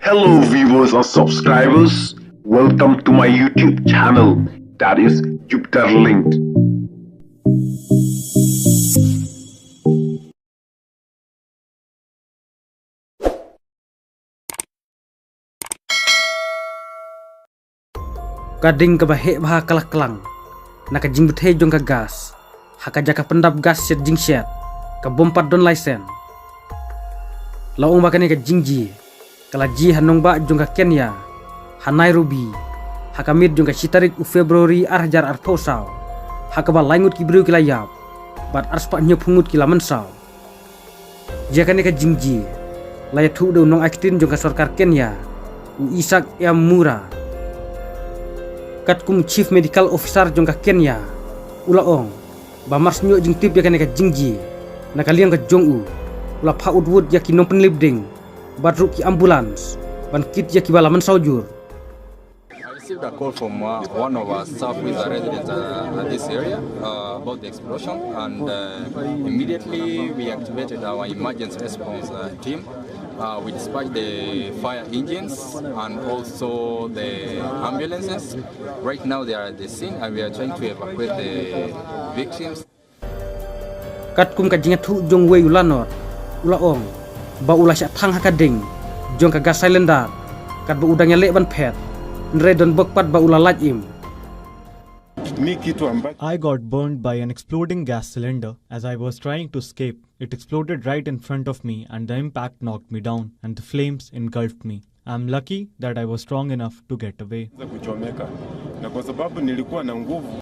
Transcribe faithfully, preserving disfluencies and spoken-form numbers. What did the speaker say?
Hello viewers and subscribers, welcome to my YouTube channel, that is Jupiter Linked. Ka ding kaba heh bha ka la klang na ka jingbthei jong ka gas ha ka jaka pyndap gas shet jingshet ka bym pat don laisen. La ong ba kane ka jingjia ka la jia ha nongbah jong ka Kenya, ha Nairobi, ha ka miet jong ka shi tarik u February ar hajar arphew saw, ha kaba lai ngut ki briew ki la ïap bad arspah hynñiewphew ngut ki la mynsaw. Ïa kane ka jingjia la ïathuh da u nongai ktien jong ka sorkar Kenya, u Isaac M Mura. Katkum u Chief Medical Officer jong ka Kenya, u la ong ba mar shu ïoh jingtip ïa kane ka jingjia, na ka liang ka jong u, u la phah wut wut ïa ki nongpynlip ding bad ruh ki ambulance ban kit ïa kiba la mynsaw jur. I received a call from uh, one of our staff who is a resident uh, at this area uh, about the explosion, and uh, immediately we activated our emergency response uh, team. Uh, we dispatched the fire engines and also the ambulances. Right now they are at the scene and we are trying to evacuate the victims. Katkum ka jingïathuh jong uwei u lanot, u la ong ba u la shah thang ha ka ding jong ka gas cylinder katba u dang ïaleh ban phet, hynrei don bok pat ba u la lait im. I got burned by an exploding gas cylinder as I was trying to escape. It exploded right in front of me and the impact knocked me down and the flames engulfed me. I'm lucky that I was strong enough to get away. Kuchomeka na kwa sababu nilikuwa na nguvu.